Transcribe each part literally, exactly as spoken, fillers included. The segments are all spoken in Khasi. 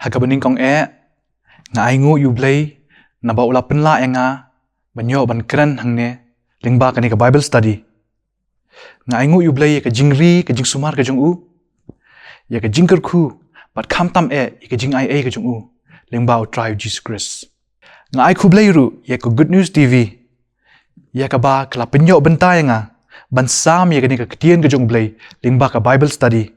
Kaba nyngkong eh, nga ainguh ïa U Blei naba u la pynlah ïa nga ban ïoh ban kren hangne lyngba kane ka Bible study. Nga ainguh ïa U Blei ïa ka jingri, ka jingsumar ka jong u, ïa ka jingkyrkhu, bad khamtam eh ïa ka jingaiei ka jong u lyngba U Trai U Jisu Khrist. Nga ai khublei ruh ïa ka Good News T V, ïa kaba ka la pynïoh bynta ïa nga ban sam ïa kane ka ktien ka jong U Blei lyngba ka Bible study.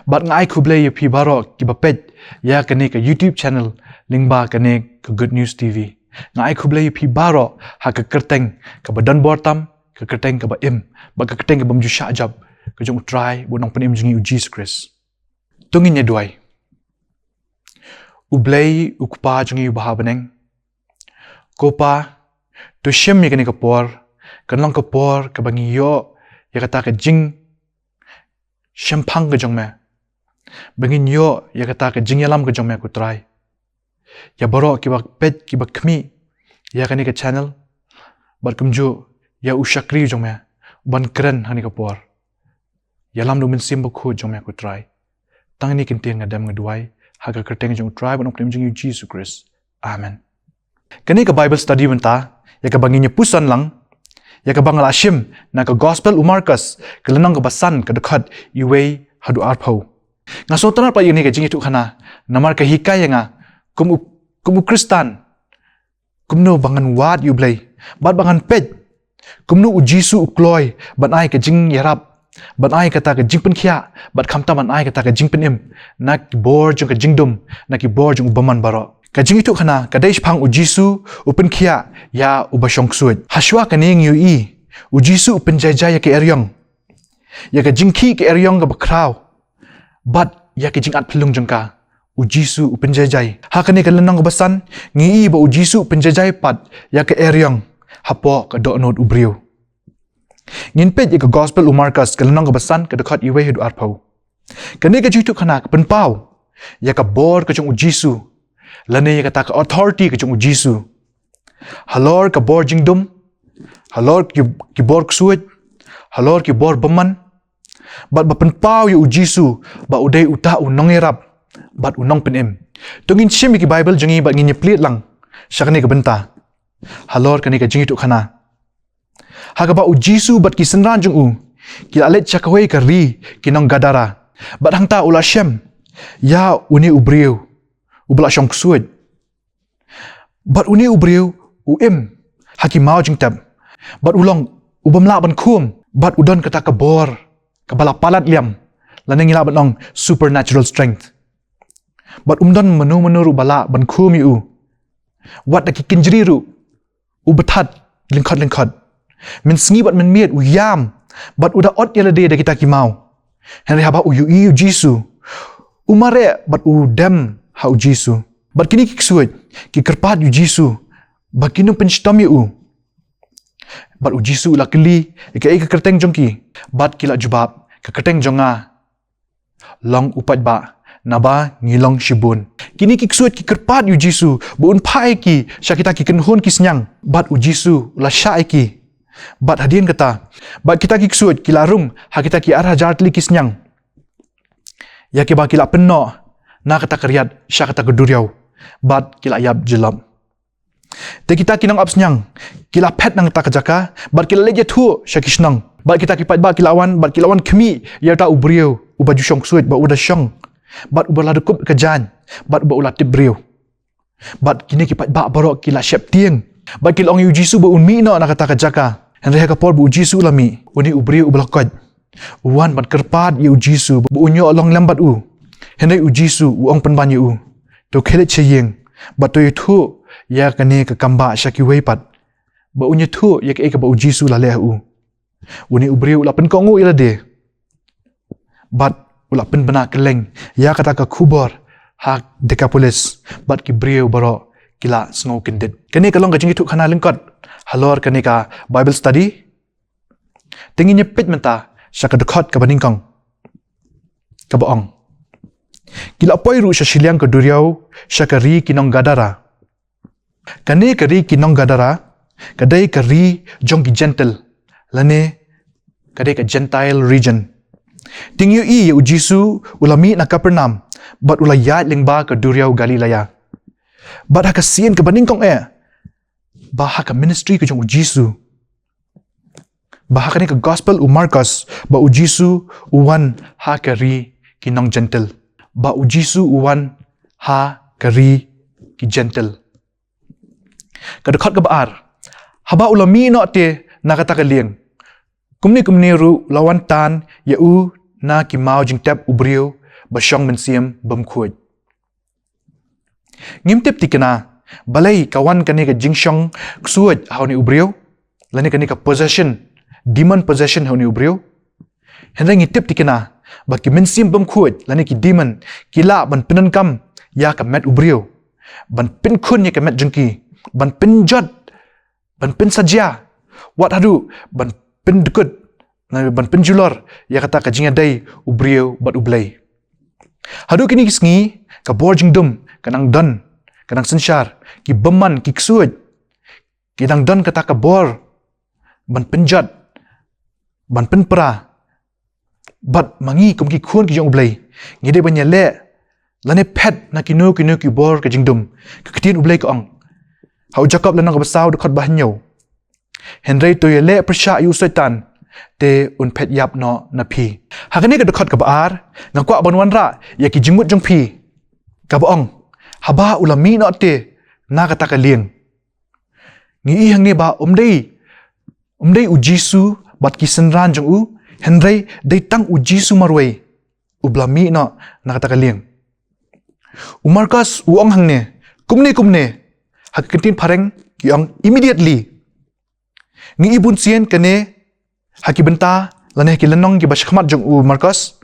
Bad nga ai khublei ïa phi baroh kiba peit ïa kane ka YouTube channel lyngba kane ka Good News T V. Nga ai khublei ïa phi baroh ha ka kyrteng kaba don bor tam, ka kyrteng kaba im, bad ka kyrteng kaba ym ju shah jop ka jong U Trai bad U Nongpynim jong ngi U Jisu Khrist. To ngin ïa duwai. U Blei, U Kpa jong ngi uba ha bneng. Ko Pa, to shim ïa kane ka por kan long ka por kaba ngi ïoh ïa kata ka jingshemphang ka jong me, ba ngin ïoh ïa kata ka jingïalam ka jong me, ko Trai. Ïa baroh kiba peit, kiba khmih ïa kane ka channel, bad kumjuh ïa u shakri jong me uban kren ha kane ka por. Ïalam da U Mynsiem Bakhuid jong me, ko Trai. Tang kine ki ktien nga dem nga duwai ha ka kyrteng jong U Trai bad U Nongpynim jong ngi U Jisu Khrist. Amen. Kane ka Bible study mynta, ïa kaba ngin ïa puson lang, ïa kaba nga la shim na ka Gospel u Markos, ka lynnong kaba san, ka dkhot wei haduh arphew. Nga sngewtynnat pat ïa kane ka jingïathuhkhana namar ka hikai ïa nga kum u, kum u Khristan kumno ba ngan wad ïa U Blei bad ba ngan peit kumno U Jisu u kloi ban ai ka jingïarap, ban ai kata ka jingpynkhiah, bad khamtam ban ai kata ka jingpynim na ki bor jong ka jingdum, na ki bor jong u bymman baroh. Ka jingïathuhkhana ka dei shaphang U Jisu u pynkhiah ïa uba shongksuid. Hashwa kane ngi ïohi U Jisu u pynjaijai ïa ka eriong, ïa ka jingkhih ka eriong kaba khraw, bad ïa ka jingatphyllung jong ka. U Jisu u pynjaijai. Ha kane ka lynnong kaba san, ngi ïohi ba U Jisu u pynjaijai pat ïa ka eriong hapoh ka dohnud u briew. Ngin peit ïa ka Gospel u Markos, ka lynnong kaba san, ka dkhot wei haduh arphew. Kane ka jingïathuhkhana ka pynpaw ïa ka bor ka jong U Jisu, lane ïa kata ka authority ka jong U Jisu halor ka bor jingdum, halor ki, ki bor ksuid, halor ki bor bymman, bad ba pynpaw ïa U Jisu ba u dei uta u nongïarap bad u nongpynim. To ngin shim ïa ki Bible jong ngi bad ngin ïa plie lang sha kane ka bynta halor kane ka jingïathuhkhana. Ha kaba U Jisu bad ki synran jong u ki la leit sha kawei ka ri ki nong Gadara, bad hangta u la shem ïa une u briew uba la shongksuid. Bad une u briew u im ha ki maw jingtep, bad u long u bym lah ban khum, bad u don kata ka bor kaba la palat liam, lane ngi lah ban ong supernatural strength. Bad um don mano mano ruh ba lah ban khum ïa u. Wat da ki kynjri ruh u bthat lyngkhot lyngkhot. Mynsngi bad mynmiet u ïam, bad u da ot ïa lade da kita ki maw. Hynrei haba u ïohi ïa U Jisu, u mareh bad u dem ha U Jisu. Bad kine ki ksuid ki kyrpad ïa U Jisu ba kin ym pynshitom ïa u. Bad U Jisu u la kylli ïa kaei ka kyrteng jong ki, bad ki la jubab, ka kyrteng jong nga long u paidbah, naba ngi long shibun. Kine ki ksuid ki kyrpad ïa U Jisu ba un phah ïa ki sha kita ki kynhun ki sniang, bad U Jisu u la shah ïa ki. Bad hadien kata, bad kita ki ksuid ki la rung ha kita ki ar hajar tylli ki sniang, ïa kiba ki la pynnoh na kata ka riat sha kata ka duriaw, bad ki la ïap jyllop. Te kita ki nongap sniang ki la phet na kata ka jaka, bad ki la leit ïathuh sha ki shnong. Bad kita ki paidbah ki la wan, bad ki la wan khmih ïa uta u briew uba ju shongksuid, ba u da shong, bad uba la da kup ka jaiñ, bad uba u la tip briew. Bad kine ki paidbah baroh ki la sheptieng, bad ki la ong ïa U Jisu ba un mih noh na kata ka jaka. Hynrei ha ka por ba U Jisu u la mih, une u briew uba la koit u wan ban kyrpad ïa U Jisu ba un ïoh long lem bad u. Hynrei U Jisu u ong pynban ïa u, to khie leit sha ïing, bad to ïathuh ïa kane ka kambah sha kiwei pat ba un ïathuh ïa kaei kaba U Jisu u la leh ha u. Une u briew u la pynkohnguh ïa lade, bad u la pynbna kylleng ïa kata ka khubor ha Dekapolis, bad ki briew baroh ki la sngew kyndit. Kane ka long ka jingïathuhkhana lyngkot halor kane ka Bible study. Te ngin ïa peit mynta sha ka dkhot kaba nyngkong, kaba ong, ki la poi ruh sha shiliang ka duriaw, sha ka ri ki nong Gadara. Kane ka ri ki nong Gadara ka dei ka ri jong ki Jentil, lane ka dei ka Gentile region. Te ngi ïohi ïa U Jisu u la mih na Kapernaum, Bad u la ïaid lyngba ka duriaw Galilea. Bad ha ka sien kaba nyngkong eh, ba ha ka ministry ka jong u Jisu, ba ha kane ka gospel u Markos, ba u Jisu u wan ha ka ri ki nong Jentil. Ba u Jisu u wan ha ka ri ki Jentil. Ka dkhot kaba ar. Haba u la mih noh te na kata ka lieng, kumne kumne ruh u la wan tan ïa u na ki maw jingtep u briew ba shong mynsiem bymkhuid. Ngim tip tikna balei ka wan kane ka jingshong ksuid ha une u briew, lane kane ka possession, demon possession ha une u briew. Hynrei ngi tip tikna ba ki mynsiem bymkhuid lane ki demon ki lah ban pyndonkam ïa ka met u briew, ban pynkhun ïa ka met jong ki, ban pynjot, ban pynsajia, wat haduh ban pyndkut, ban pynjulor ïa kata ka jingïadei u briew bad u Blei. Haduh kine ki sngi ka bor jingdum ka nang don, ka nang synshar, ki bymman, ki ksuid, ki nang don kata ka bor ban pynjot, ban pynpra. Bad ma ngi kum ki khun ki jong u Blei, ngi dei ban ïaleh lane phet na kino kino ki bor ka jingdum. Ka ktien u Blei ka ong ha u Jakob lynnong kaba saw dkhot ba hynñiew, hynrei to ïaleh pyrshah ïa u Soitan, te un phet ïap noh na phi. Ha kane ka dkhot kaba ar nga kwah ban wanrah ïa ki jingmut jong phi, kaba ong, haba u la mih noh te na kata ka lieng. Ngi i hangne ba um dei, um dei u Jisu bad ki synran jong u, hynrei dei tang u Jisu marwei uba la mih noh na kata ka lieng. U Markos u ong hangne, kumne kumne, ha ka ktien phareng ki ong immediately. Ngi i bun sien kane ha ki bynta lane ha ki lynnong kiba shakhmat jong u Markos.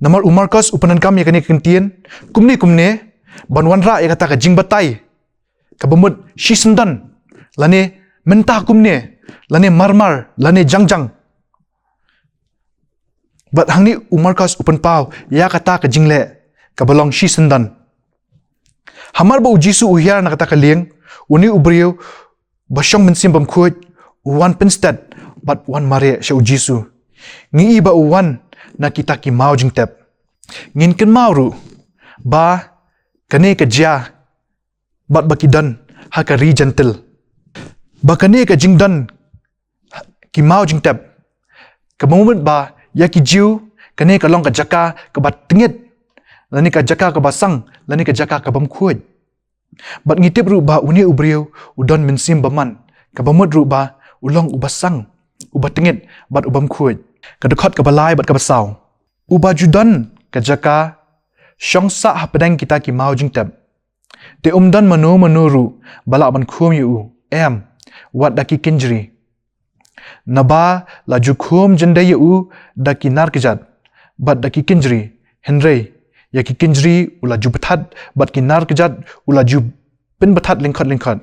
Namar u Markos u pyndonkam ïa kane ka ktien kumne kumne ban wanrah ïa kata ka jingbatai kaba mut shisyndon, lane mynta kumne, lane marmar, lane jangjang. Bad hangne u Markos u pynpaw ïa kata ka jingleh kaba long shisyndon. Hamar ba u Jisu u hiar na kata ka lieng, une u briew ba shong mynsiem bymkhuid u wan pynsted bad wan mareh sha u Jisu. Ngi i ba u wan na kita ki maw jingtep. Ngin kynmaw ruh ba kane ka jia bad ba ki don ha ka ri Jentil. Ba kane ka jingdon ki maw jingtep, kaba mut ba ïa ki Jiw kane ka long ka jaka kaba tyngit, lane ka jaka kaba sang, lane ka jaka kaba bymkhuid. Bad ngi tip ruh ba une u briew u don mynsiem bymman, kaba mut ruh ba u long uba sang, uba tyngit bad uba bymkhuid. Ka dkhot kaba lai bad kaba saw, uba ju don ka jaka shong sah hapdeng kita ki maw jingtep. Te um don mano mano ruh ba lah ban khum ïa u, em, wat da ki kynjri. Naba la ju khum jyndei ïa u da ki nar kjat bad da ki kynjri, hynrei ïa ki kynjri u la ju bthat bad ki nar kjat u la ju pynbthat lyngkhot lyngkhot.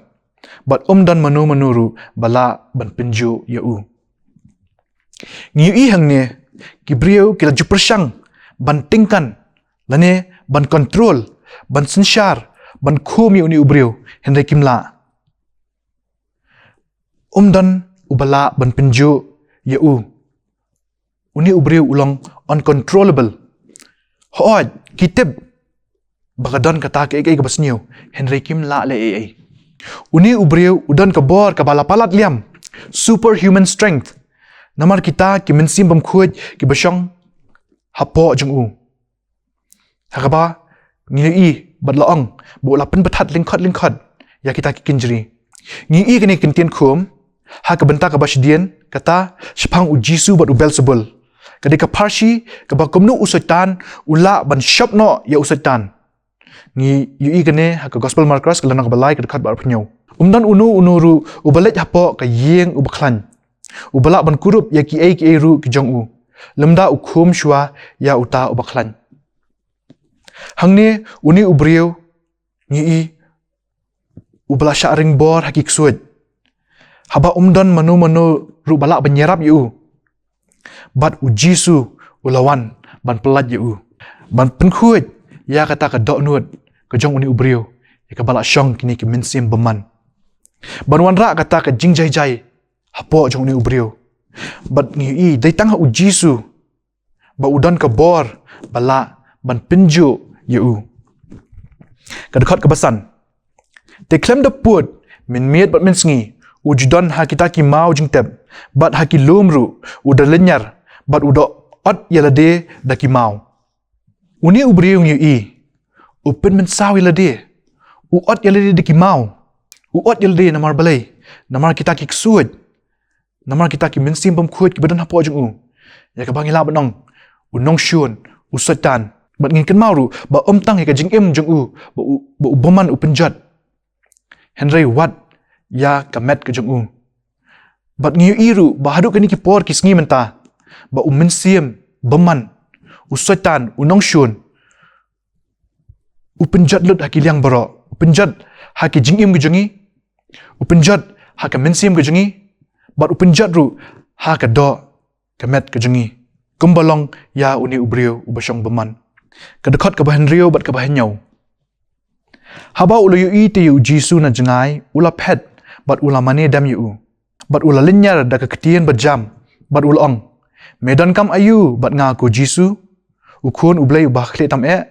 Bad um don mano mano ruh ba lah ban pynjuh ïa u. Ngi ïohi hangne ki briew ki la ju pyrshang ban tyngkan, lane ban control, ban synshar, ban khum ïa une u briew, hynrei kim lah. Um don uba lah ban pynjuh ïa u. Une u briew u long uncontrollable. Hooid, ki tip ba ka don kata kaei kaei kaba sniew, hynrei kim lah leh ei ei. Une u briew u don ka bor kaba la palat liam, superhuman strength. Namar kita ki mynsiem bymkhuid kiba shong hapoh jong u. Ha kaba ngi ïohi bad la ong ba u la pynbthat lyngkhot lyngkhot ïa kita ki kynjri. Ngi ïohi kane ka ktien khum ha ka bynta kaba shadien, kata shaphang u Jisu bad u Belsebul. Ka dei ka pharshi kaba kumno u Soitan u lah ban shop noh ïa u Soitan. Ngi ïohi kane ha ka Gospel Markos ka lynnong kaba lai ka dkhot ba arphew hynñiew. Um don uno uno ruh uba leit hapoh ka ïing uba khlaiñ, uba lah ban kurup ïa kiei kiei ruh ki jong u, lymda u khum shuwa ïa uta uba khlaiñ. Hangne une u briew ngi i uba la shah ring bor ha ki ksuid. Haba um don mano mano ruh ba lah ban ïarap ïa u, bad u Jisu u la wan ban pyllait ïa u, ban pynkhuid ïa kata ka dohnud ka jong une u briew ïa kaba la shong kine ki mynsiem bymman, ban wanrah kata ka jingjai jai hapoh jong une u briew. Bad ngi ïohi dei tang ha u Jisu ba u don ka bor ba lah ban pynjuh ïa u. Ka dkhot kaba san. Te khlem da pud mynmiet bad mynsngi, u ju don ha kita ki maw jingtep bad ha ki lum ruh, u da lynñiar bad u da ot ïa lade da ki maw. Une u briew ngi ïohi u pynmynsaw ïa lade, u ot ïa lade da ki maw, u ot ïa lade namar balei? Namar kita ki ksuid, namar kita ki mynsiem bymkhuid kiba don hapoh jong u. Ïa kaba ngi lah ban ong u nongshun, u Soitan. Bad ngin kynmaw ruh ba ym tang ïa ka jingim jong u ba u, ba u bymman, u pynjot, hynrei wat ïa ka met ka jong u. Bad ngi ïohi ruh ba haduh kine ki por ki sngi mynta ba u mynsiem bymman, u Soitan, u nongshun, u pynjot lut ha ki liang baroh, u pynjot ha ki jingim ka jong ngi, u pynjot ha ka mynsiem ka jong ngi, bad u pynjot ruh ha ka doh ka met ka jong ngi, kumba long ïa une u briew uba shong bymman. Ka dkhot kaba hynriew bad kaba hynñiew. Haba u la ïohi te ïa u Jisu na jngai, u la phet bad u la mane dem ïa u, bad u la lynñiar da ka ktien ba jam, bad u la ong, me donkam aïu bad nga, ko Jisu, u Khun u Blei uba ha khlieh tam eh?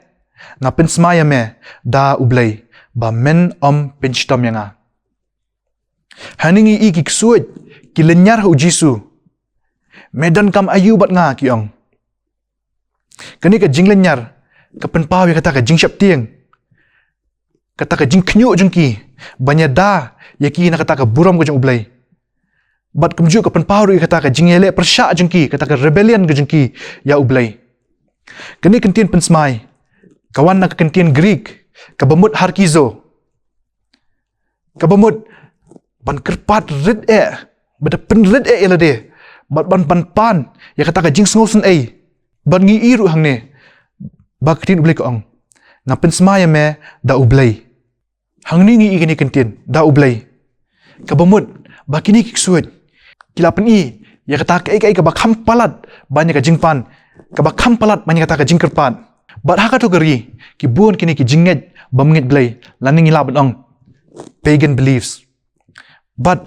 Nga pynsmai ïa me da U Blei ba men ym pynshitom ïa nga. Hangne ngi ïohi ki ksuid ki lynñiar ha u Jisu. Me donkam aïu bad nga, ki ong. Kane ka jinglynñiar ka pynpaw ïa kata ka jingsheptieng, kata ka jingkhynñiuh jong ki ban ïada ïa ki na kata ka burom ka jong U Blei. Bad kumjuh ka pynpaw ruh ïa kata ka jingïaleh pyrshah jong ki, kata ka rebellion ka jong ki ïa U Blei. Kane ka ktien pynsmai ka wan na ka ktien Greek kaba mut harkizo, kaba mut ban kyrpad rit eh, bad pynrit eh ïa lade, bad ban, ban pan ïa kata ka jingsngewsynei. Bad ngi ïohi ruh hangne ba ka ktien U Blei ka ong, nga pynsmai ïa me da U Blei. Hangne ngi ïohi kane ka ktien da U Blei, kaba mut ba kine ki ksuid ki la pyni ïa kata kaei kaei kaba kham palat ban ïa ka jingpan, kaba kham palat ban ïa kata ka jingkyrpad. Bad ha kato ka ri ki bun kine ki jingngeit bym ngeit Blei, lane ngi lah ban ong pagan beliefs. Bad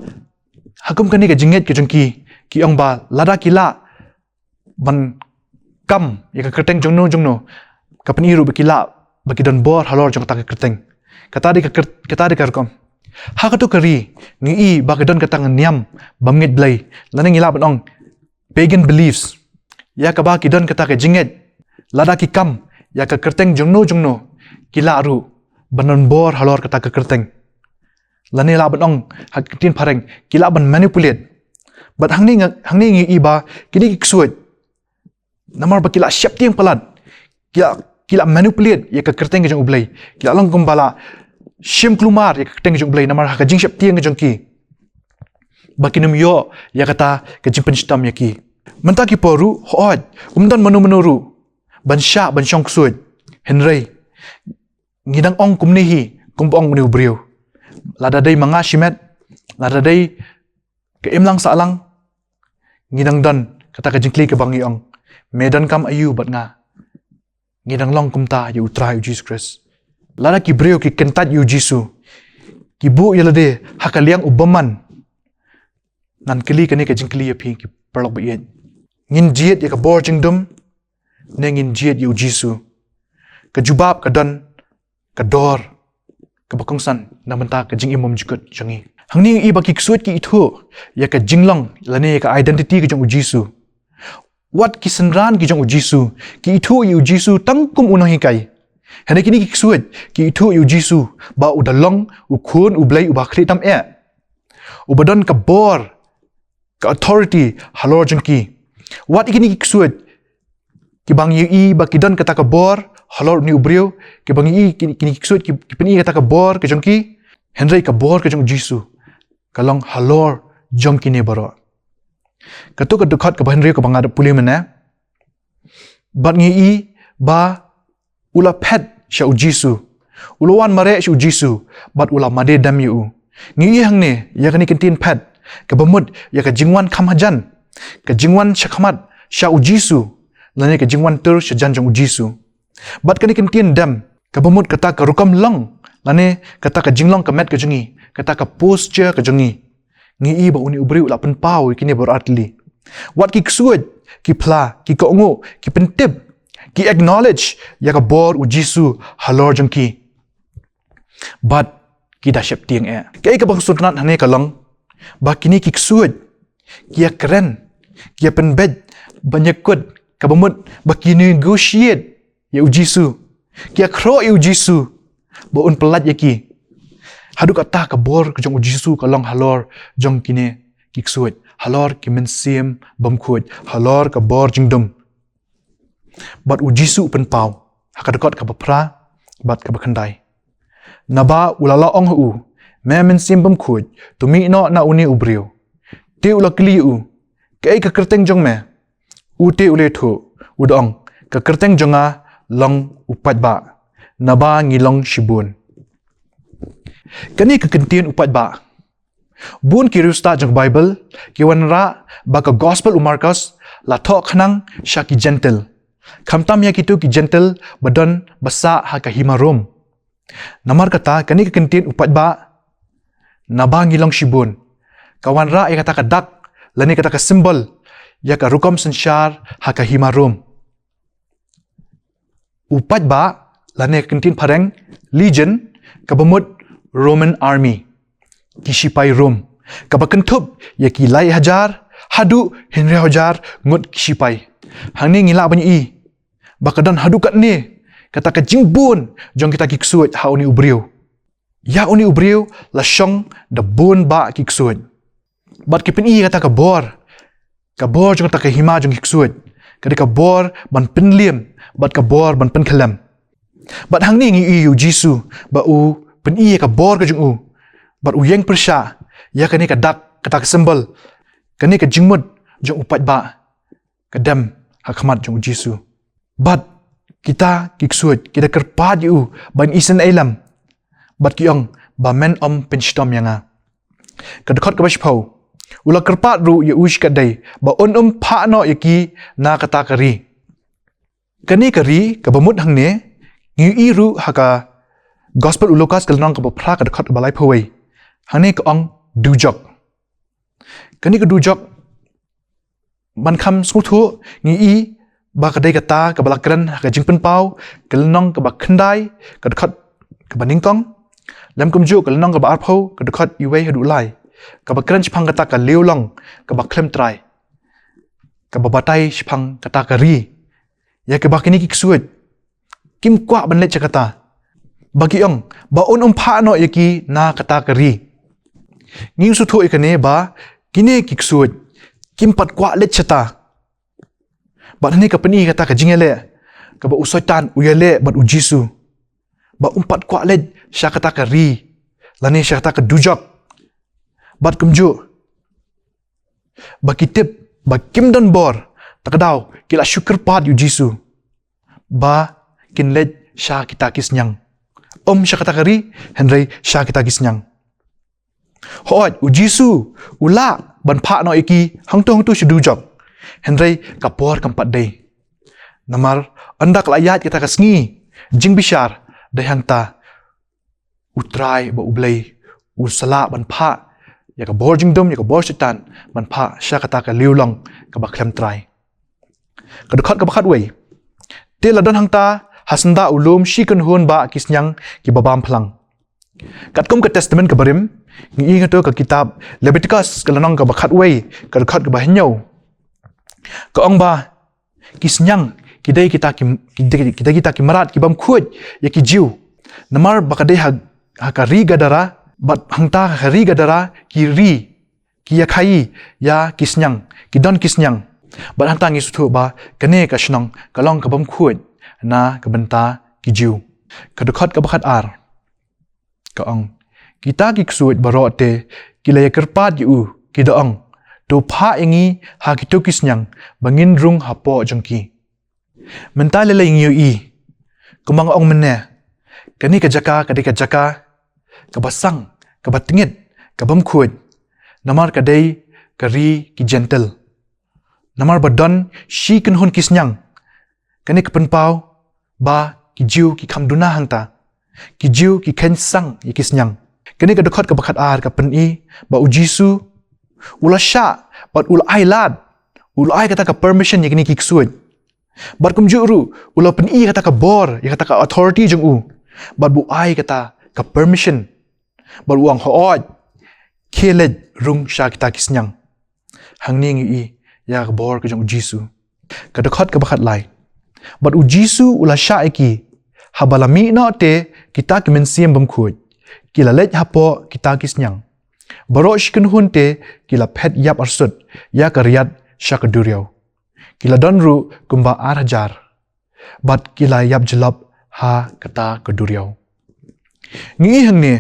ha kum kane ka jingngeit ka jong ki, ki ong ba lada ki lah ban kam ïa ka kyrteng jongno jongno, ka pyni ruh ba ki lah ba ki don bor halor jong kata ka kyrteng. Kata dei ka kyr-, kata dei ka rukom. Ha kato ka ri ngi ïohi ba ka don kata ka niam bym ngeit Blei, lane ngi lah ban ong pagan beliefs, ïa kaba ki don kata ka jingngeit lada ki kam ïa ka kyrteng jongno jongno, ki lah ruh ban don bor halor kata ka kyrteng. Lane lah ban ong ha ka ktien phareng, ki lah ban manipulate. Bad hangne nga, hangne ngi ïohi ba kine ki ksuid, namar ba ki la sheptieng palat, ki la, ki la manipulate ïa ka kyrteng ka jong U Blei, ki la long kumba la shim kulmar ïa ka kyrteng ka jong U Blei namar ha ka jingsheptieng ka jong ki, ba kin ym ïoh ïa kata ka jingpynshitom ïa ki. Mynta ki por ruh, hooid, ym don mano mano ruh ban shah ban shong ksuid. Hynrei ngi dang ong kumne hi, kumba ong une u briew, lada dei ma nga shimet, lada dei ka imlang sahlang, ngi dang don kata ka jingkylli kaba ngi ong, me donkam aïu bad nga. Ngi dang long kumta ïa U Trai U Jisu Khrist. Lada ki briew ki kyntait ïa U Jisu, ki buh ïa lade ha ka liang u bymman, ngan kylli kane ka jingkylli ïa phi, ki paralok ba ïeit. Ngin jied ïa ka bor jingdum ne ngin jied ïa U Jisu? Ka jubab ka don ka dor kaba kongsan na bynta ka jingim bymjukut jong ngi. Hangne ngi ïohi ba ki ksuid ki ithuh ïa ka jinglong lane ïa ka identity ka jong U Jisu. Wat ki synran ki jong U Jisu ki ithuh ïa U Jisu tang kum u nonghikai. Hynrei kine ki ksuid ki ithuh ïa U Jisu ba u da long U Khun U Blei uba ha khlieh tam eh, uba don ka bor, ka authority halor jong ki. Wat ïa kine ki ksuid kiba ngi ïohi ba ki don kata ka bor halor une u briew, kiba ngi ïohi kine, kine ki ksuid ki, ki pyni kata ka bor ka jong ki, hynrei ka bor ka jong U Jisu ka long halor jong kine baroh. Kato ka dkhot kaba hynriew kaba nga da pule mynne. Bad ngi ïohi ba u la phet sha U Jisu, u la wan mareh sha U Jisu, bad u la mane dem ïa u. Ngi ïohi hangne ïa kane ka ktien phet kaba mut ïa ka jingwan kham hajan, ka jingwan shakhmat sha U Jisu, lane ka jingwan tur shajan jong U Jisu. Bad kane ka ktien dem kaba mut kata ka rukom long lane kata ka jinglong ka met ka jong ngi, kata ka posture ka jong ngi. Ngi ïohi ba une u briew u la pynpaw ïa kine baroh ar tylli. Wat ki ksuid ki phla, ki kohnguh, ki pyntip, Ki acknowledge ïa ka bor u Jisu halor jong ki. Bad ki da sheptieng eh. Kaei kaba nga sngewtynnat hangne ka long ba kine ki ksuid ki ïakren, ki ïapynbeit ban ïakut, kaba mut ba ki negotiate ïa u Jisu. Ki ïakhroh ïa u Jisu ba un pyllait ïa ki. Haduh katta ka bor ka jong u Jisu ka long halor jong kine ki ksuid, halor ki mynsiem bymkhuid, halor ka bor jingdum. Bad u Jisu u pynpaw ha ka dkhot kaba phra bad kaba khyndai. Naba u la la ong ha u, me mynsiem bymkhuid, to mih noh na une u briew. Te u la kylli ïa u, kaei ka kyrteng jong me? U te u la ïathuh, u da ong, ka kyrteng jong nga long u paidbah, naba ngi long shibun. Kane ka kyntien u paidbah, bun ki riewstad jong ka Baibl ki wanrah ba ka Gospel u Markos la thoh khnang sha ki Jentil, khamtam ïa kito ki Jentil ba don ba sah ha ka hima Rom. Namar kata, kane ka kyntien u paidbah, naba ngi long shibun, ka wanrah ïa kata ka dak lane kata ka symbol ïa ka rukom synshar ha ka hima Rom. U paidbah, lane ka kyntien phareng, legion, kaba mut Roman army, ki shipai Rom, kaba kynthup ïa ki lai hajar haduh hynriew hajar ngut ki shipai. Hangne ngi lah ban ïohi ba ka don haduh katne kata ka jingbun jong kita ki ksuid ha une u briew. Ïa une u briew la shong da bun bah ki ksuid. Bad ki pyni ïa kata ka bor, ka bor jong kata ka hima jong ki ksuid, ka dei ka bor ban pynliem bad ka bor ban pynkhyllem. Bad hangne ngi ïohi ïa u Jisu ba u pyni ïa ka bor ka jong u, bad u ïeng pyrshah ïa kane ka dak, kata ka symbol, kane ka jingmut jong u paidbah ka dem ha khmat jong u Jisu. Bad kita ki ksuid ki da kyrpad ïa u ban isynei lem, bad ki ong ba men ym pynshitom ïa nga. Ka dkhot kaba shiphew, u la kyrpad ruh ïa u shikatdei ba un ym phah noh ïa ki na kata ka ri. Kane ka ri kaba mut hangne, ngi ïohi ruh ha ka Gospel u Lukas ka lynnong kaba phra ka dkhot kaba laiphew wei. Hangne ka ong dujok. Kane ka dujok, ban kham sngewthuh, ngi ïohi ba ka dei kata kaba la kren ha ka Jingpynpaw ka lynnong kaba khyndai ka dkhot kaba nyngkong, lem kumjuh ka lynnong kaba arphew ka dkhot wei haduh lai, kaba kren shaphang kata ka liewlong kaba khlem trai, kaba batai shaphang kata ka ri ïa kaba kine ki ksuid kim kwah ban leit sha kata. Ba ki ong ba un ym phah noh ïa ki na kata ka ri. Ngi sngewthuh ïa kane ba kine ki ksuid kim pat kwah leit shata. Bad hangne ka pyni kata ka jingïaleh kaba u Soitan u ïaleh bad u Jisu, ba um pat kwah leit sha kata ka ri lane sha kata ka dujok. Bad kumjuh ba ki tip ba kim don bor, ta ka daw ki la shu kyrpad ïa u Jisu ba kin leit sha kita ki sniang. Ym sha kata ka ri, hynrei sha kita ki sniang. Hooid, u Jisu u lah ban phah noh ïa ki hangto hangto sha dujok, hynrei ka por kam pat dei. Namar ynda ka la ïaid kata ka sngi jingbishar, dei hangta U Trai ba U Blei u sa lah ban phah ïa ka bor jingdum, ïa ka bor Soitan, ban phah sha kata ka liewlong kaba khlem trai. Ka dkhot kaba khatwei. Te la don hangta ha syndah u lum shi kynhun bah ki sniang kiba bam phlang. Katkum ka Testament kaba rim, ngi ïohi hangto ka kitab Leviticus ka lynnong kaba khatwei ka dkhot kaba hynñiew, ka ong ba ki sniang ki dei kita ki, ki dei, ki dei kita ki mrad ki bym khuid ïa ki Jiw. Namar ba ka dei ha, ha ka ri Gadara, bad hangta ha ka ri Gadara ki ri, ki ïakhaïi ïa ki sniang, ki don ki sniang. Bad hangta ngi sngewthuh ba kane ka shnong ka long ka bym khuid na ka bynta ki Jiw. Ka dkhot kaba khatar ka ong, kita ki ksuid baroh te ki la ïakyrpad ïa u, ki da ong, to phah ïa ngi ha kito ki sniang ba ngin rung hapoh jong ki. Mynta lei lei ngi ïohi, kumba nga ong mynne, kane ka jaka ka dei ka jaka kaba sang, kaba tngit, ka bym khuid, namar ka dei ka ri ki Jentil. Namar ba don shi kynhun ki sniang, kane ka pynpaw ba ki Jiw ki kham duna hangta. Ki Jiw ki kheiñ sang ïa ki sniang. Kane ka dkhot kaba khatar ka pyni ba U Jisu u la shah bad u la ai lad, u la ai kata ka permission ïa kine ki ksuid Bad kumjuh ruh, u la pyni kata ka bor, ïa kata ka authority jong u. Bad ba u ai kata ka permission. Bad u ong, hooid, khie leit rung sha kita ki sniang. Hangne ngi ïohi ïa ka bor ka jong u Jisu. Ka dkhot kaba khatlai. Bad u Jisu u la shah ïa ki, haba la mih noh te kita ki mynsiem bymkhuid, ki la leit hapoh kita ki sniang. Baroh shi kynhun te ki la phet ïap arsut ïa ka riat sha ka duriaw. Ki la don ruh kumba ar hajar. Bad ki la ïap jyllop ha kata ka duriaw. Ngi ïohi hangne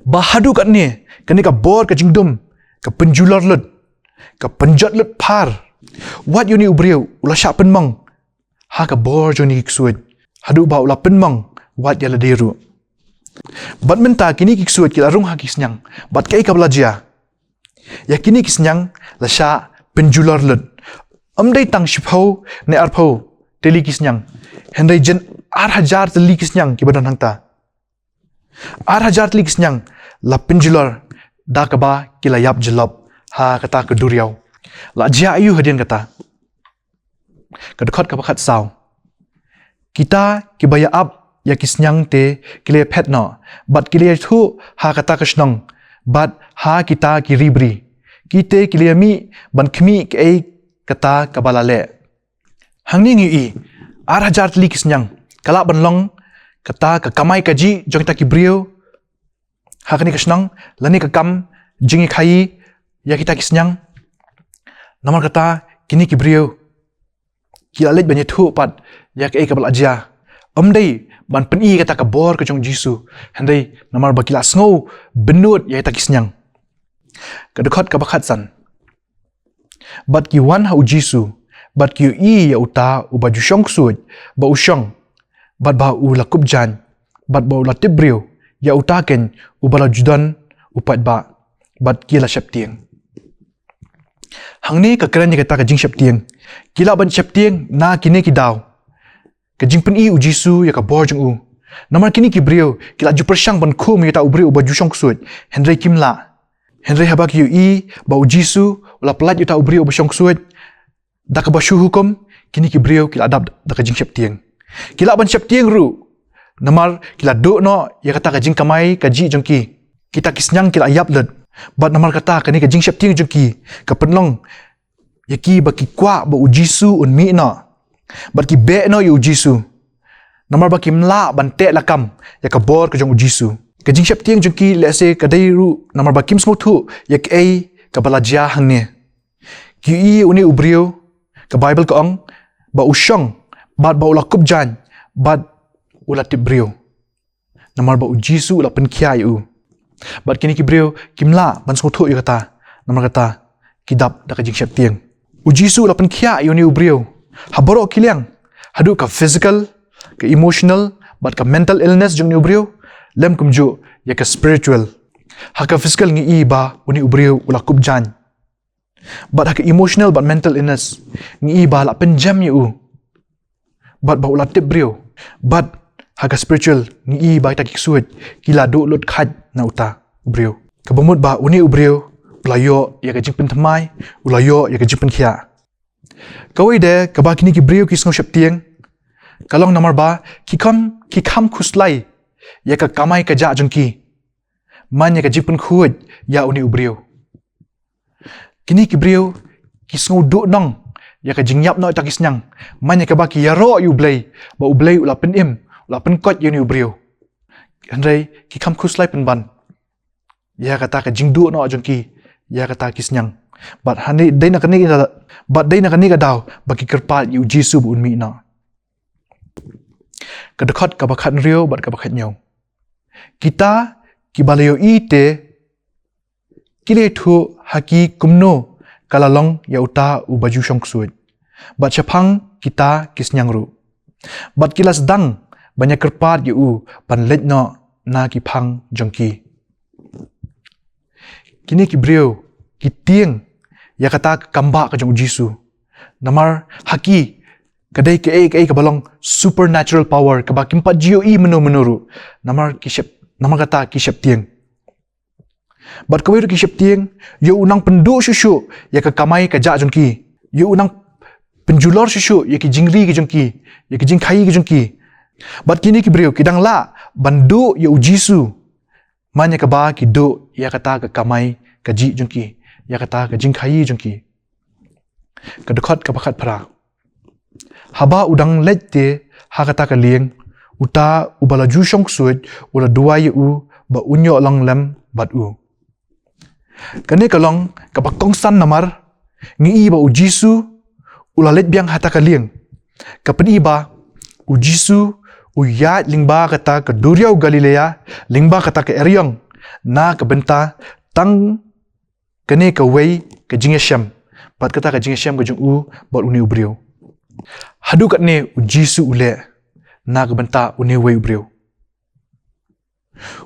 ba haduh katne, kane ka bor ka jingdum, ka pynjulor lut, ka pynjot lut phar. Wat ïa une u briew u la shah pynmong ha ka bor jong kine ki ksuid, haduh ba u la pynmong wat ïa lade ruh. Bad mynta kine ki ksuid ki la rung ha ki sniang, bad kaei kaba la jia? Ïa kine ki sniang la shah pynjulor lut. Ym dei tang shiphew ne arphew tylli ki sniang, hynrei jin ar hajar tylli ki sniang kiba don hangta. Ar hajar tylli ki sniang la pynjulor, da kaba ki la ïap jyllop ha kata ka duriaw. La jia aïu hadien kata? Ka dkhot kaba khatsaw. Kita kiba ïa ap ïa ki sniang te ki la phet noh, bad ki la thuh ha kata ka shnong, bad ha kita ki ri bri. Ki te ki la mih ban khmih kaei kata kaba la leh. Hangne ngi ïohi, ar hajar tylli ki sniang, ka lah ban long kata ka kamai kajih jong kita ki briew ha kane ka shnong, lane ka kam jingïakhaïi ïa kita ki sniang. Namar kata kine ki briew ki la leit ban ïathuh pat ïa kaei kaba la jia. Ym dei ban pyni kata ka bor ka jong u Jisu, hynrei namar ba ki la sngew bynnud ïa kita ki sniang. Ka dkhot kaba khatsan. Bad ki wan ha u Jisu, bad ki ïohi ïa uta uba ju shong ksuid ba u shong, bad ba u la kup jaiñ, bad ba u la tip briew ïa uta keiñ uba la ju don u paidbah, bad ki la sheptieng. Hangne ka kren ïa kata ka jingsheptieng. Ki lah ban sheptieng na kine ki daw. Ka jingpyni u Jisu ïa ka bor jong u. Namar kine ki briew ki la ju pyrshang ban khum ïa uta u briew uba ju shong ksuid, hynrei kim lah. Hynrei haba ki ïohi ba u Jisu u la pyllait ïa uta u briew uba shong ksuid da kaba shu hukum, kine ki briew ki la dap da ka jingsheptieng. Ki lah ban sheptieng ruh namar ki la duh noh ïa kata ka jingkamai kajih jong ki. Kita ki sniang ki la ïap lut. Bad namar kata kane ka jingsheptieng jong ki ka pynlong ïa ki ba ki kwah ba u Jisu un mih noh, bad ki beh noh ïa u Jisu, namar ba kim lah ban teh lakam ïa ka bor ka jong u Jisu. Ka jingsheptieng jong ki lehse ka dei ruh namar ba kim sngewthuh ïa kaei kaba la jia hangne. Ki ïohi une u briew, ka Baibl ka ong ba u shong, bad ba u la kup jaiñ, bad u la tip briew. Namar ba u Jisu u la pynkhiah ïa u. Bad kine ki briew kim lah ban sngewthuh ïa kata. Namar kata ki dap da ka jingsheptieng. U Jisu u la pynkhiah ïa une u briew ha baroh ki liang, haduh ka physical, ka emotional, bad ka mental illness jong une u briew, lem kumjuh ïa ka spiritual. Ha ka physical ngi ïohi ba une u briew u la kup jaiñ. Bad ha ka emotional bad mental illness ngi ïohi ba la pynjem ïa u, bad ba u la tip briew. Bad ha ka spiritual ngi ïohi ba kita ki ksuid ki la duh lut khait na uta u briew. Kaba mut ba une u briew u la ïoh ïa ka jingpynthymmai, u la ïoh ïa ka jingpynkhiah. Kawei de kaba kine ki briew ki sngew sheptieng ka long namar ba ki kham, ki kham khuslai ïa ka kamai kajih jong ki, man ïa ka jingpynkhuid ïa une u briew. Kine ki briew ki sngew duh nong ïa ka jingïap noh ïa kita ki sniang, man ïa kaba ki ïaroh ïa u Blei, ba u Blei u la pynim, u la pynkoit ïa une u briew. Hynrei ki kham khuslai pynban ïa kata ka jingduh noh jong ki ïa kita ki sniang. Bad hangne dei na kane ka, bad dei na kane ka daw ba ki kyrpad ïa u Jisu ba un mih noh. Ka dkhot kaba khathynriew bad kaba khathynñiew. Kita kiba la ïohi te ki la ïathuh ha ki kumno ka la long ïa uta uba ju shong ksuid, bad shaphang kita ki sniang ruh. Bad ki la sdang ban ïakyrpad ïa u ban leit noh na ki phang jong ki. Kine ki briew ki tieng ïa kata ka kambah ka jong u Jisu. Namar ha ki ka dei kaei kaei kaba long supernatural power, kaba kim pat ju ïohi mynno mynno ruh. Namar ki shep, namar kata ki sheptieng. Bad kawei ruh ki sheptieng, ïa u nang pynduh shuh shuh ïa ka kamai kajih jong ki. Ïa u nang pynjulor shuh shuh ïa ki jingri ki jong ki, ïa ki jingkhaïi ki jong ki. Bad kine ki briew ki dang lah ban duh ïa u Jisu man ïa kaba ki duh ïa kata ka kamai kajih jong ki, ïa kata ka jingkhaïi jong ki. Ka dkhot kaba khatphra. Haba u dang leit te ha kata ka lieng, uta uba la ju shong ksuid u la duwai ïa u ba un ïoh long lem bad u. Kane ka long kaba kongsan namar ngi i ba u Jisu u la leit biang ha kata ka lieng. Ka pyni ba u Jisu u ïaid lyngba kata ka duriaw Galilea, lyngba kata ka eriong, na ka bynta tang kane kawei ka jingïashem, bad kata ka jingïashem ka jong u bad une u briew. Haduh katne u Jisu u leh na ka bynta une uwei u briew.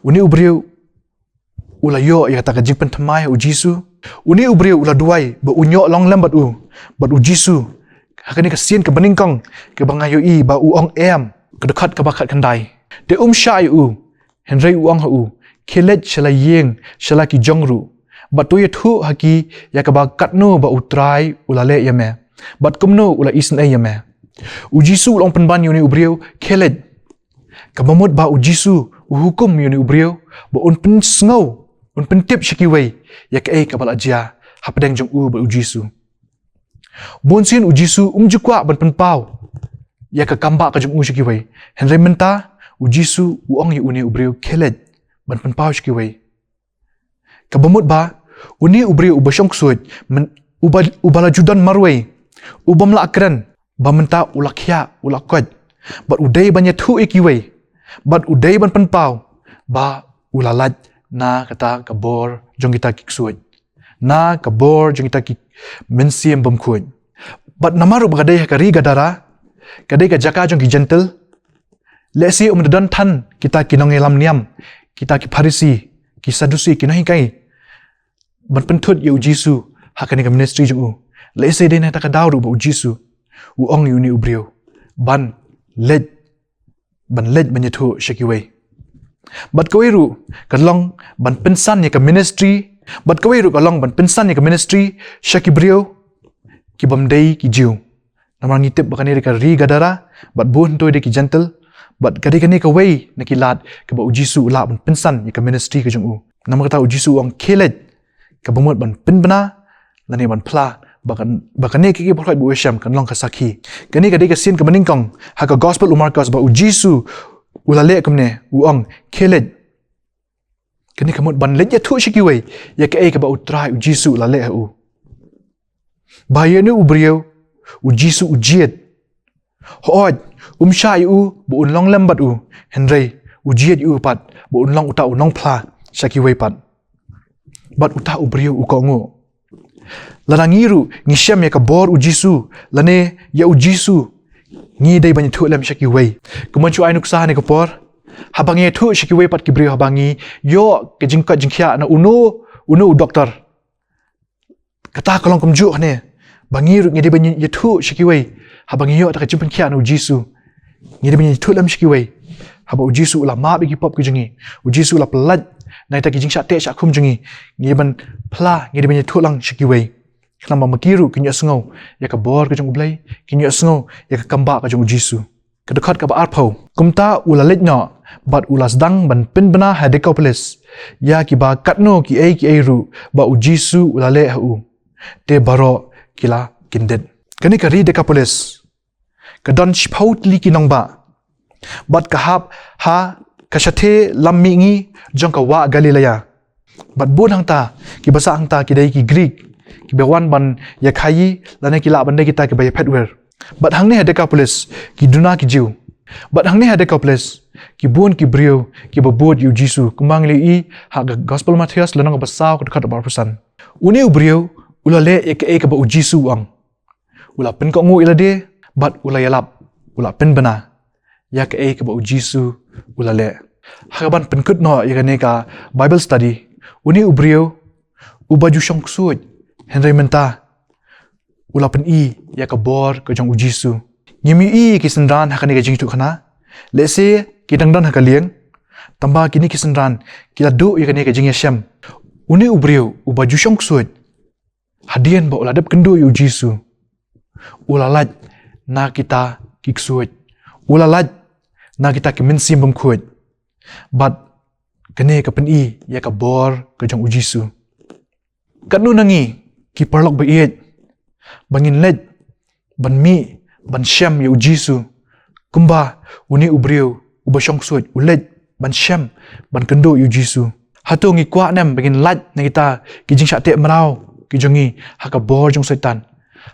Une u briew u la ïoh ïa kata ka jingpynthymmai ha u Jisu. Une u briew u la duwai ba un ïoh long lem bad u, bad u Jisu ha kane ka sien kaba nyngkong kaba nga ïohi ba u ong em. Ka dkhot kaba khatkhyndai. Te um shah ïa u, hynrei u ong ha u, khie leit sha la ïing, sha la ki jong ruh, bad to ïathuh ha ki ïa kaba katno ba u Trai u la leh ïa me, bad kumno u la isynei ïa me. U Jisu u la ong pynban ïa une u briew, khie leit. Kaba mut ba u Jisu u hukum ïa une u briew ba un pynsngew, un pyntip sha kiwei ïa kaei kaba la jia hapdeng jong u bad u Jisu. Bun sien u Jisu um ju kwah ban pynpaw ïa ka kambah ka jong u sha kiwei. Hynrei mynta u Jisu u ong ïa une u briew, khie leit ban pynpaw sha kiwei. Kaba mut ba une u briew uba shong ksuid, myn-, uba, uba la ju don marwei, u bym lah kren, ba mynta u la khiah, u la koit, bad u dei ban ïathuh ïa kiwei, bad u dei ban pynpaw ba u la lait na kata ka bor jong kita ki ksuid, na ka bor jong kita ki mynsiem bymkhuid. Bad namar ruh ba ka dei ha ka ri Gadara, ka dei ka jaka jong ki Jentil, lehse um da don than kita ki nongïalam niam, kita ki Pharisi, ki Sadusi, ki nonghikai, ban pynthut ïa u Jisu ha kane ka ministry jong u. Lehse dei na kata ka daw ruh ba u Jisu u ong ïa une u briew ban leit, ban leit ban ïathuh sha kiwei. Bad kawei ruh ka long ban pynsan ïa ka ministry, bad kawei ruh ka long ban pynsan ïa ka ministry sha ki briew ki bym dei ki Jiw. Namar ngi tip ba kane dei ka ri Gadara, bad bun hangto dei ki Jentil, bad ka dei kane kawei na ki lad kaba u Jisu u lah ban pynsan ïa ka ministry ka jong u. Namar kata u Jisu u ong, khie leit, kaba mut ban pynbna lane ban phla ba kan, ba kane ka kiba pynlong ba u ïashem kan long ka sakhi. Kane ka dei ka sien kaba nyngkong ha ka Gospel u Markos ba u Jisu u la leh kumne, u ong, khie leit. Kane ka mut ban leit ïathuh sha kiwei ïa kaei kaba u Trai u Jisu u la leh ha u. Ba ïa une u briew u Jisu u jied. Hooid, um shah ïa u ba un long lem bad u, hynrei u jied ïa u pat ba un long uta u nongphla sha kiwei pat. Bad uta u briew u kohnguh. Lada ngi ruh ngi shem ïa ka bor u Jisu, lane ïa u Jisu, ngi dei ban ïathuh lem sha kiwei. Kumba shu ai nuksa ha kane ka por, haba ngi ïathuh sha kiwei pat ki briew, haba ngi ïoh ka jingkoit jingkhiah na uno uno u doktor, kata ka long kumjuh hangne ba ngi ruh ngi dei ban ïathuh sha kiwei. Haba ngi ïoh kata ka jingpynkhiah na u Jisu, ngi dei ban ïathuh lem sha kiwei. Haba u Jisu u la map ïa ki pop ki jong ngi, u Jisu u la pyllait na kita ki jingshah teh shah khum jong ngi, ngi dei ban phla, ngi dei ban ïathuh lang sha kiwei. Khnang ba ma ki ruh kin ïohsngew ïa ka bor ka jong u Blei, kin ïohsngew ïa ka kambah ka jong u Jisu. Ka dkhot kaba arphew. Kumta u la leit noh bad u la sdang ban pynbna ha Dekapolis ïa kiba katno kiei kiei ruh ba u Jisu u la leh ha u. Te baroh ki la kyndit. Kane ka ri Dekapolis ka don shiphew tylli ki nongbah, bad ka hap ha ka shatei lam mihngi jong ka wah Galilea. Bad bun hangta kiba sah hangta ki dei ki Grik, kiba wan ban ïakhaïi, lane ki lah ban dei kita kiba ïaphet wer. Bad hangne ha Dekapolis ki duna ki Jiw. Bad hangne ha Dekapolis ki bun ki briew kiba bud ïa u Jisu, kumba ngi la ïohi ha ka Gospel Mathaios lynnong kaba saw, ka dkhot kaba arphew san. Une u briew u la leh ïa kaei kaba u Jisu u ong. U la pynkohnguh ïa lade bad u la ïalap, u la pynbna ïa kaei kaba u Jisu u la leh. Ha kaban pynkut noh ïa kane ka Bible study, une u briew uba ju shong ksuid, hynrei mynta u la pyni ïa ka bor ka jong u Jisu. Ngim ïohi ïa ki synran ha kane ka jingïathuhkhana, lehse ki dang don ha ka lieng, tangba kine ki synran ki la duh ïa kane ka jingïashem. Une u briew uba ju shong ksuid, hadien ba u la dep kynduh ïa u Jisu, U la lait na kita ki ksuid. U la lait na kita ki mynsiem bymkhuid. Bad kane ka pyni ïa ka bor ka jong u Jisu. Katno na ngi ki paralok ba ïeit, ba ngin leit ban mih ban shem ïa u Jisu, kumba une u briew uba shong ksuid u leit ban shem, ban kynduh ïa u Jisu. Hato ngi kwah ne em ba ngin lait na kita ki jingshah teh mraw ki jong ngi ha ka bor jong Soitan?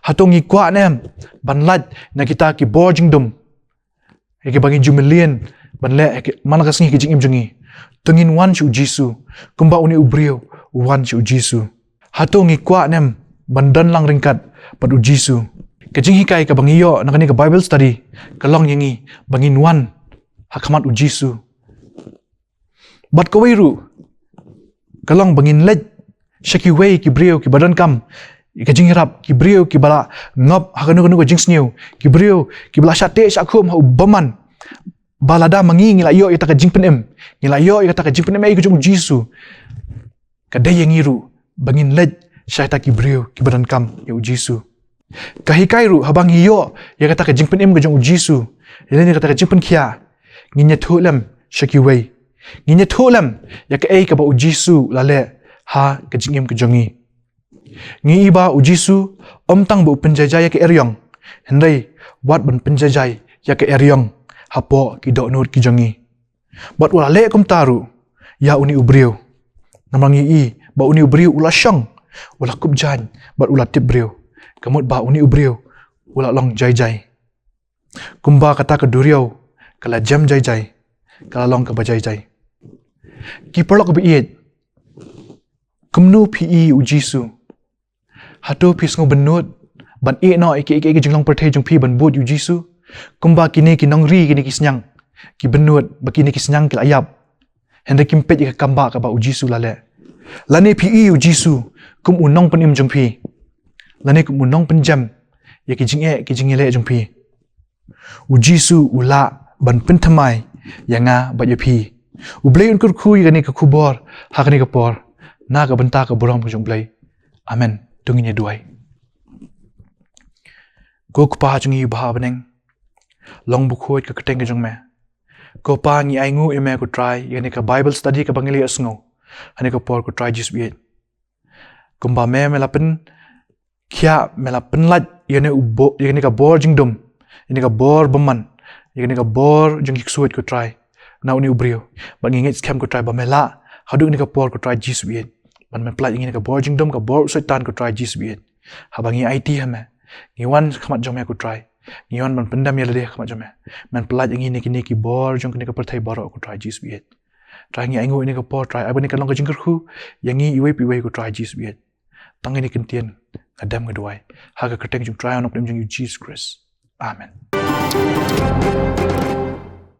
Hato ngi kwah ne em ban lait na kita ki bor jingdum, ïa kiba ngi ju mlien ban leh ha ki, man la ka sngi ki jingim jong ngi? To ngin wan sha u Jisu kumba une u briew u wan sha u Jisu. Hato ngi kwah ne em ban don lang ryngkat bad u Jisu? Ka jinghikai kaba ngi ïoh na kane ka Bible study ka long ïa ngi ba ngin wan ha khmat u Jisu. Bad kawei ruh ka long ba ngin leit sha kiwei ki briew kiba donkam ïa ka jingïarap, ki briew kiba la ngop ha kano kano ka jingsniew, ki briew kiba la shah teh shah khum ha u bymman, ba lada ma ngi ngi la ïoh ïa kata ka jingpynim, ngi la ïoh ïa kata ka jingpynim ei ka jong u Jisu, ka dei ïa ngi ruh ba ngin leit sha kita ki briew kiba donkam ïa u Jisu. Ka hikai ruh, haba ngi ïoh ïa kata ka jingpynim ka jong u Jisu, ïa lane kata ka jingpynkhiah, ngin ïathuh lem sha kiwei. Ngin ïathuh lem ïa kaei kaba u Jisu u la leh ha ka jingim ka jong ngi. Ngi i ba u Jisu ym tang ba u pynjaijai ïa ka eriong, hynrei wat ban pynjaijai ïa ka eriong hapoh ki dohnud ki jong ngi. Bad u la leh kumta ruh ïa une u briew. Namar ngi i ba une u briew u la shong, u la kup jaiñ bad u la tip briew. Ka mut ba une u briew u la long jaijai. Kumba kata ka duriaw ka la jem jaijai, ka la long kaba jaijai. Ki paralok ba ïeit, kumno phi i u Jisu? Hato phi sngewbynnud ban ïeh noh ïa ki, ïa ki jinglong pyrthei jong phi ban bud ïa u Jisu? Kumba kine ki nongri, kine ki sniang, ki bynnud ba kine ki sniang ki la ïap, hynrei kim peit ïa ka kambah kaba u Jisu u la leh. Lane phi i u Jisu kum u nongpynim jong phi, lane kum u nongpynjem ïa ki jingeh ki jingïaleh jong phi. U Jisu u lah ban pynthymmai ïa nga bad ïa phi. U Blei un kyrkhu ïa kane ka khubor ha kane ka por na ka bynta ka burom ka jong u Blei. Amen. To ngin ïa duwai. Ko Kpa jong ngi uba ha bneng, long bakhuid ka kyrteng ka jong me. Ko Pa, ngi ainguh ïa me ko Trai ïa kane ka Bible study kaba ngi la ïohsngew ha kane ka por ko Trai Jisu ïeit. Kumba me, me la pyn khiah, me la pynlait ïa kane u bo-, ïa kane ka bor jingdum, ïa kane ka bor bymman, ïa kane ka bor jong ki ksuid ko Trai, na une u briew. Bad ngi ngeit skhem ko Trai ba me lah haduh kane ka por ko Trai Jisu ïeit ban me pynlait ïa kane ka bor jingdum, ka bor u Soitan ko Trai Jisu ïeit. Haba ngi aiti ha me, ngi wan ha khmat jong me ko Trai, ngi wan ban pyndem ïa lade ha khmat jong me. Men pynlait ïa ngi na kine ki bor jong kane ka pyrthei baroh ko Trai Jisu ïeit. Trai, ngi ainguh ïa kane ka por Trai, ai ba kane kan long ka jingkyrkhu ïa ngi iwei pa iwei ko Trai Jisu ïeit. Tang kine ki ktien nga dem nga duwai ha ka kyrteng jong u Trai, u Nongpynim jong ngi u Jisu Khrist. Amen.